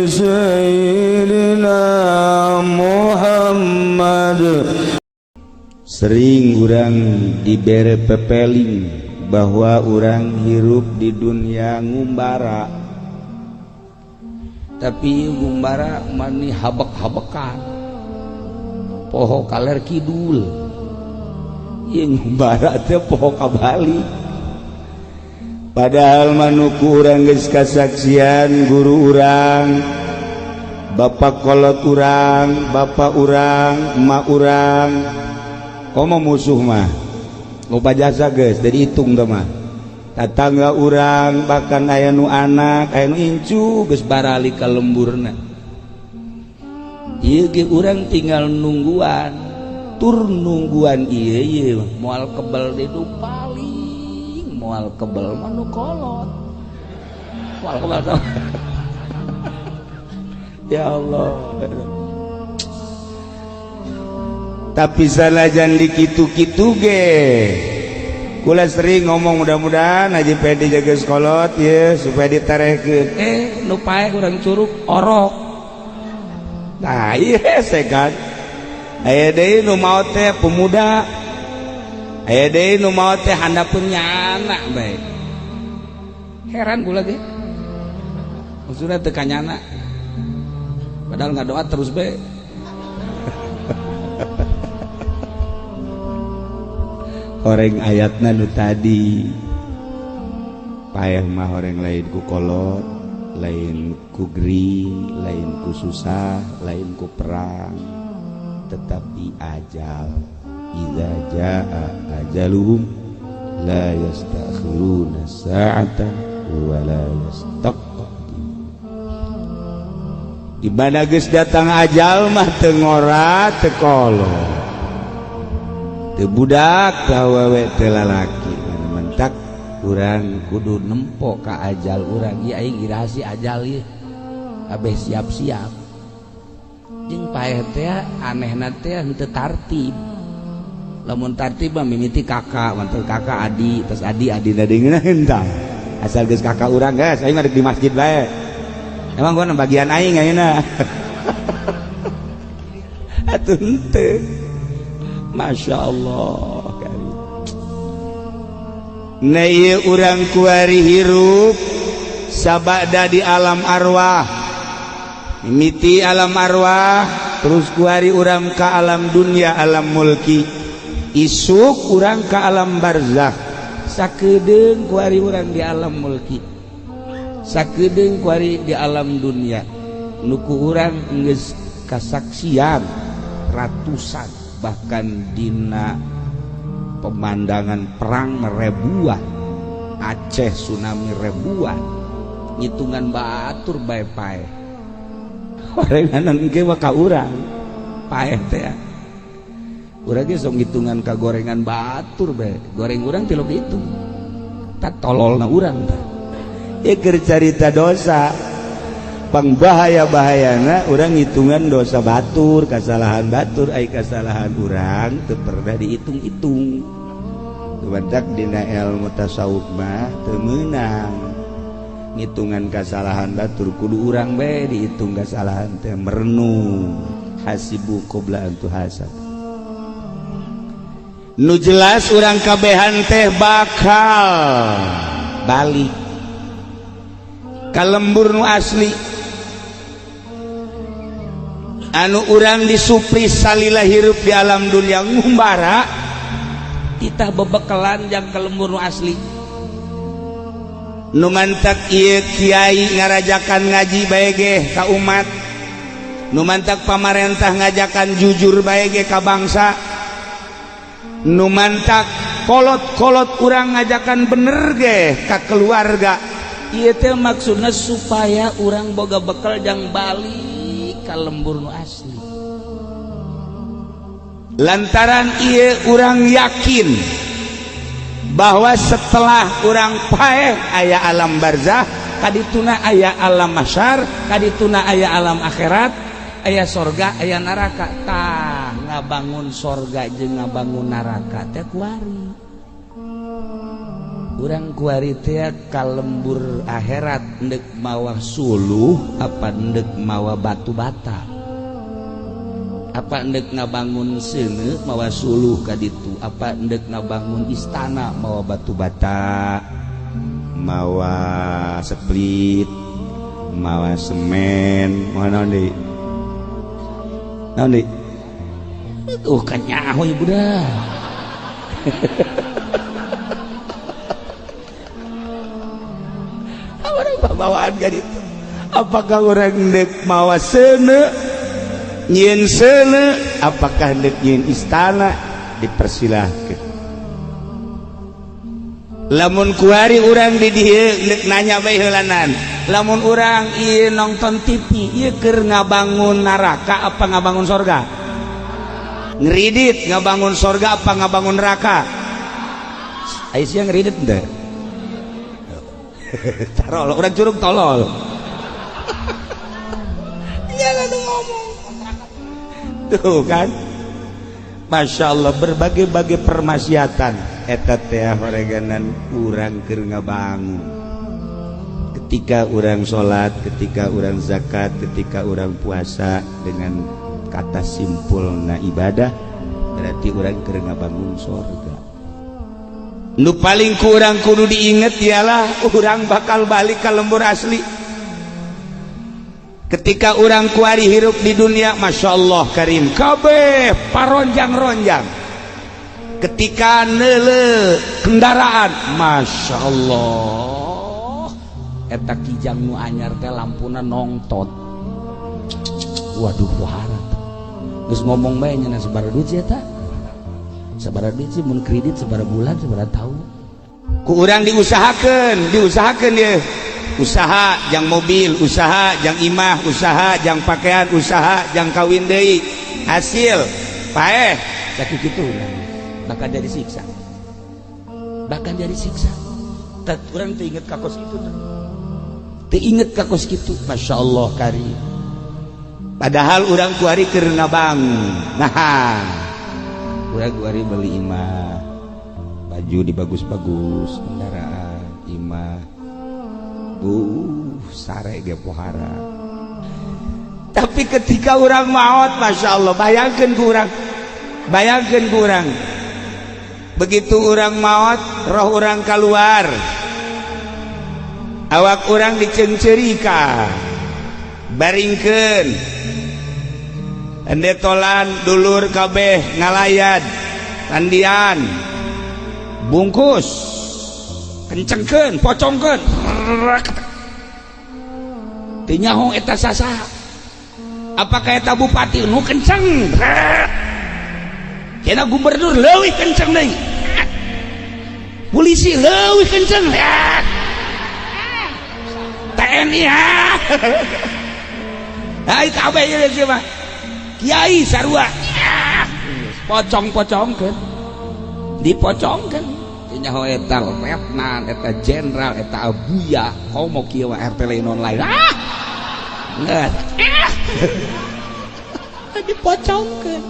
سيدنا محمد. Sering urang dibere pepeling bahwa urang hirup di dunia ngumbara, tapi ngumbara mani habek-habekan, poho kaler kidul. Ieu ngumbara teh poho ka balik, padahal manuku urang geus kasaksian guru urang, bapak kolot urang, bapak urang, emak urang. Komo musuh mah loba jasa, geus jadi hitung teh mah. Tatangga urang, bahkan aya nu anak, aya nu incu, geus baralik ka lemburna. Ieu ge urang tinggal nungguan tur nungguan. Ieu ieu moal kebel di nu paling moal kebel mah nu kolot, moal kebel tah. Ya Allah, tapi sanajan dikitu-kitu ge kula sering ngomong, mudah-mudahan Haji Pedi jaga sekolot ya, supaya ditarehkeun. Eh, nu paeh urang curug orok. Nah, iya hese kan. Aya deui nu maot teh pemuda, aya deui nu maot teh handapeun nyana bae. Heran kula ge, maksudna teu kanyana, padahal ngadoa terus bae. Horeng ayatna nu tadi, paeh mah horeng lain ku kolot, lain ku gering, lain ku susah, lain ku perang, tetapi ajal. Idza jaa ajaluhum la yastakhiruna sa'atan wa la yastaqdimun. Di mana geus datang ajal mah teu ngora, teu kolot, teu budak, teu awewe, teu lalaki. Mentak urang kudu nempo ka ajal urang. Ieu aing iraha si ajal ieu, kabeh siap-siap. Jeung paeh teh anehna teh henteu tartib. Lamun tartib mah mimiti kakak, mantel kakak adi, terus adi adi deungeun tah. Asal geus kakak urang, geus aing mah di masjid bae. Emang gua bagian aing ayeuna atuh henteu. Masya Allah. Nah, ieu urang kuari hirup sabada di alam arwah, mimiti alam arwah, terus kuari urang ka alam dunia, alam mulki, isuk urang ka alam barzakh. Sakedeung kuari urang di alam mulki, sakedeung kuari di alam dunia, nu ku urang geus kasaksian ratusan, bahkan dina pemandangan perang ribuan, Aceh tsunami ribuan, ngitungan batur bae paeh. Gorengan ge mah ka urang. Paeh teh urang ge sok ngitungan ka gorengan batur bae, goreng urang tilok itu tak tololna urang tah. Ieu keur carita dosa, pangbahaya-bahayana urang ngitungan dosa batur, kasalahan batur. Ai kasalahan urang teu pernah dihitung-hitung. Tumadak dina ilmu tasawuf mah teu meunang ngitungan kasalahan batur, kudu urang bae dihitung kasalahan teh, merenung. Hasibu qabla an tuhasab. Nu jelas urang kabehan teh bakal balik ka lembur nu asli, anu urang disupri salila hirup di alam dunia ngumbara. Titah bebekelan jang ka lembur nu asli. Nu mantak ieu kiai ngarajakan ngaji bae ge ka umat, nu mantak pamarentah ngajakan jujur bae ge ka bangsa, nu mantak kolot-kolot urang ngajakan bener ge ka keluarga. Ieu teh maksudna supaya urang boga bekal jang balik ka lembur nu asli. Lantaran ieu urang yakin bahwa setelah urang paeh aya alam barzah, kadituna aya alam mahsyar, kadituna aya alam akhirat, aya sorga, aya neraka. Tah, ngabangun sorga jeung ngabangun neraka teh kuari. Urang kuari teh ka lembur akhirat ndek mawa suluh apa ndek mawa batu bata, apa ndek ngabangun seuneu mawa suluh ka ditu, apa ndek ngabangun istana mawa batu bata, mawa split, mawa semen, mawa naon deui? Naon deui? Tuh kanyaho ieu budak. Bawaan kan itu. Apakah orang dek mawa seuneu nyieun seuneu, apakah dek nyieun istana, dipersilahkan. Lamun kuari urang di dieu dek nanya bae heulanan, lamun urang ieu nonton TV ieu keur ngabangun neraka apa ngabangun sorga? Ngeridit ngabangun sorga apa ngabangun neraka? Aya sia ngeridit henteu? Tarol, orang curug tolol. Iya lah ngomong. Tuh kan. Masya Allah, berbagai-bagai permaksiatan eta teh horeganan urang keur ngabangun. Ketika urang salat, ketika urang zakat, ketika urang puasa, dengan kata simpulna ibadah berarti urang keur ngabangun sorga. Nu paling kurang kudu diinget ialah urang bakal balik ke lembur asli. Ketika urang kuari hirup di dunia, Masya Allah karim, kabeh paronjang-ronjang. Ketika nele kendaraan, Masya Allah, eta kijang nu anyar teh lampuna nongtot. Waduh, pohara. Geus ngomong bae nya sabaraha duit sih eta? Sabaraha duit sih mun kredit sabaraha bulan sabaraha tahun? Ku urang diusahakeun, diusahakeun ye. Usaha jang mobil, usaha jang imah, usaha jang pakaian, usaha jang kawin deui. Hasil paeh sakitu kitu bakal jadi siksa. Bahkan jadi siksa. Tat urang teu inget ka kos kitu. Teu inget ka kos kitu, Masya Allah karim. Padahal urang kuari keur ngabangun. Nah, urang kuari beli imah, baju dibagus-bagus, kendaraan, imah, sare ge pohara. Tapi ketika urang maot, Masya Allah, bayangkan ku urang, bayangkan ku urang. Begitu urang maot, roh urang keluar, awak urang diceungceurikan, baringkeun, endetolan dulur kabeh ngalayat, tandian, bungkus, kencengkeun, pocongkeun, teu nyaho eta sasaha. Apakah eta bupati nu kenceng? Kena gubernur leuwih kenceng deui. Polisi leuwih kenceng. TNI ha. Hai kabeh ieu sih mah. Kiai sarua. Pocong-pocongkeun. Dipocongkeun. Teu nyaho eta letnan, eta jenderal, eta abuya, komo kieu mah RT lain online. Ah. Nggak. Dipocongkeun.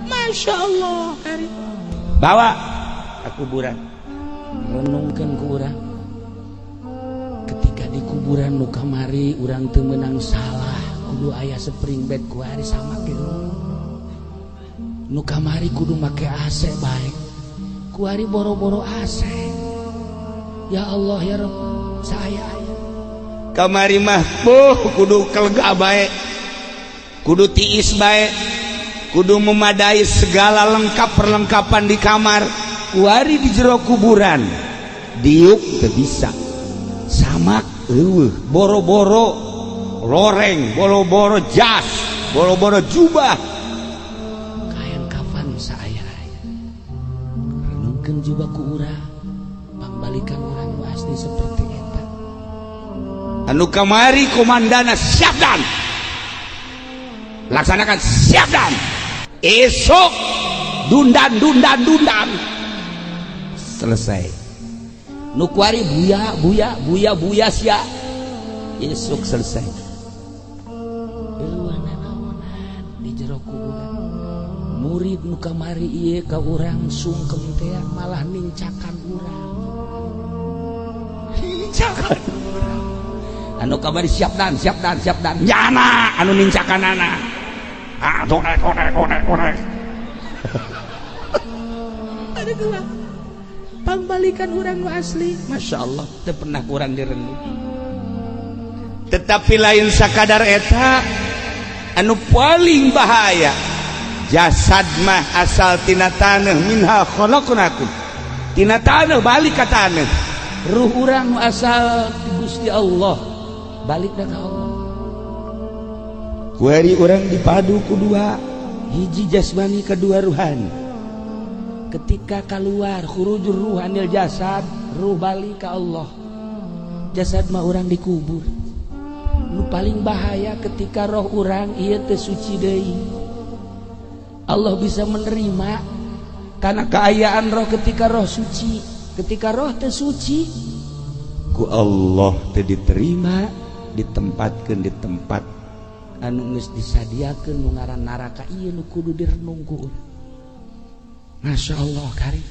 Masya Allah karim. Bawa ke kuburan. Renungkeun ku urang. Ketika di kuburan nu kamari urang teu meunang salah, kudu aya spring bed kuari sama kieu. Nu kamari kudu make AC bae. Kuari boro-boro AC. Ya Allah ya Rabb, saya aya. Kamari mah buh kudu kelega bae. Kudu tiis bae. Kudu memadai segala lengkap perlengkapan di kamar. Kuari di jero kuburan diuk teu bisa. Samak eueuh, boro-boro loreng, boro-boro jas, boro-boro jubah. Kain kafan saaya aya. Renungkeun juga ku urang, pangbalikan urang nu asli seperti eta. Anu kamari komandana siap dan laksanakan siap dan esok dundan dundan dundan selesai. Nu kuari buya buya buya buya sia esok selesai. Eueuh nanaonan di jero kuburan. Murid nu kamari ieu ka urang sungkem teh malah nincakan urang. Nincakan anu kamari siap dan siap dan siap dan nyana anu nincakan anak ah torek torek torek torek. Ada dua pangbalikan urang nu asli. Masya Allah, teu pernah kurang direnung. Tetapi lain sakadar eta, anu paling bahaya jasad mah asal tina taneuh, minha khalaqnakum, tina taneuh balik ka taneuh. Ruh urang nu asal ti Gusti Allah balik ka Allah. Kuari urang dipadu ku dua, hiji jasmani, kedua ruhani. Ketika keluar khurujur ruhanil jasad, ruh balik ke Allah, jasad mah urang dikubur. Nu paling bahaya ketika roh urang ieu teu suci deui, Allah bisa menerima karena keayaan roh ketika roh suci. Ketika roh teu suci, ku Allah teu diterima, ditempatkan di tempat anu geus disadiakeun nu ngaran neraka. Ieu nu kudu direnung ku urang. Masya Allah, kari.